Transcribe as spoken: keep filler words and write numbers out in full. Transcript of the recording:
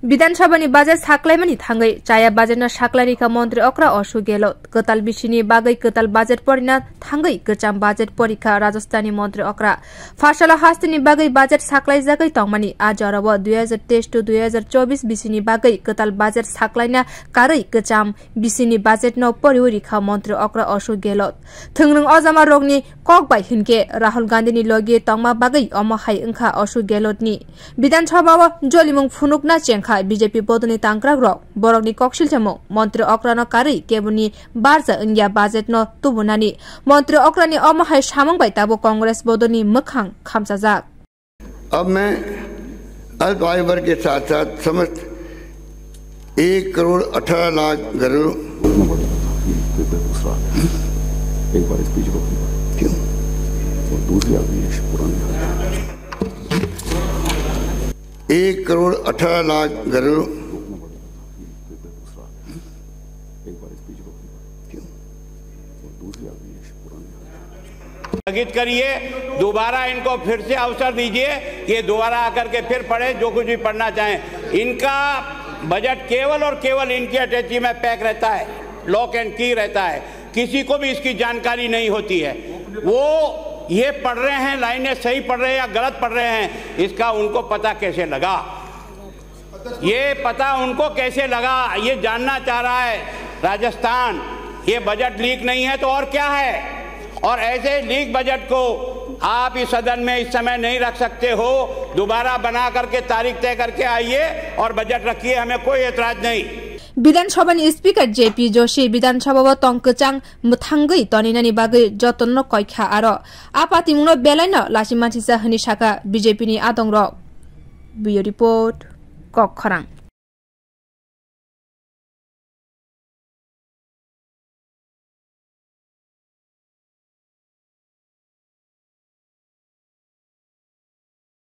Bidhan Sabha ni budget saklaimani thangwi chaya budget no saklai rikha Montri Okra Ashok Gehlot. Kwtal bisini bagwi kwtal budget porina thangwi kwcham budget porikha Rajasthan ni Montri Okra. Pharsalo hasteni bagwi budget saklaijagwi tongmani a jorao dui hazar teis to dui hazar chobis bisini bagwi kwtal budget saklaina karwi kwcham bisini budget no poriwi rikha Montri Okra Ashok Gehlot. Thwngrwng ojama rokni kok bai hinkhe Rahul Gandhi ni logi tongma bagwi omo hai wngkha Ashok Gehlot ni. Bidhan Sabha o jolimung phunukna chengkha B J P bodolni tangkrak rok. Borokni koksilchemung Montri Okra no karwi keboni barja wngya budget no tubunani. Montri Okra ni omo hai samung bai tabuk Congress bodolni mwkhang khamchajak. अब मैं अल्प आयु वर्ग के साथ साथ समस्त एक करोड़ अठारह लाख घरेलू एक बार इस पीछे को क्यों? वो दूसरी आ गई है, पुरानी आ गई। एक करोड़ अठारह लाख घरेलू एक बार इस पीछे को क्यों? वो दूसरी आ गई है, पुरानी आ गई। स्थगित करिए, दोबारा इनको फिर से अवसर दीजिए, ये दोबारा आकर के फिर पढ़े, जो कुछ भी पढ़ना चाहें। इनका बजट केवल और केवल इनकी अटैची में पैक रहता है, लॉक एंड की रहता है, किसी को भी इसकी जानकारी नहीं होती है। वो ये पढ़ रहे हैं, लाइनें सही पढ़ रहे हैं या गलत पढ़ रहे हैं, इसका उनको पता कैसे लगा? ये पता उनको कैसे लगा, ये जानना चाह रहा है राजस्थान। ये बजट लीक नहीं है तो और क्या है? और ऐसे लीक बजट को आप इस सदन में इस समय नहीं रख सकते हो, दोबारा बना करके तारीख तय करके आइए और बजट रखिए, हमें कोई एतराज नहीं। Bidhan Sabha ni Speaker J P Joshi Bidhan Sabha o tong kwchang mwthangwi toninani bagwi jotono koikha aro a patimungno belaino lasi manchisa hwnwi sakha B J P ni adongrok. Bureau Report, Kok Khorang.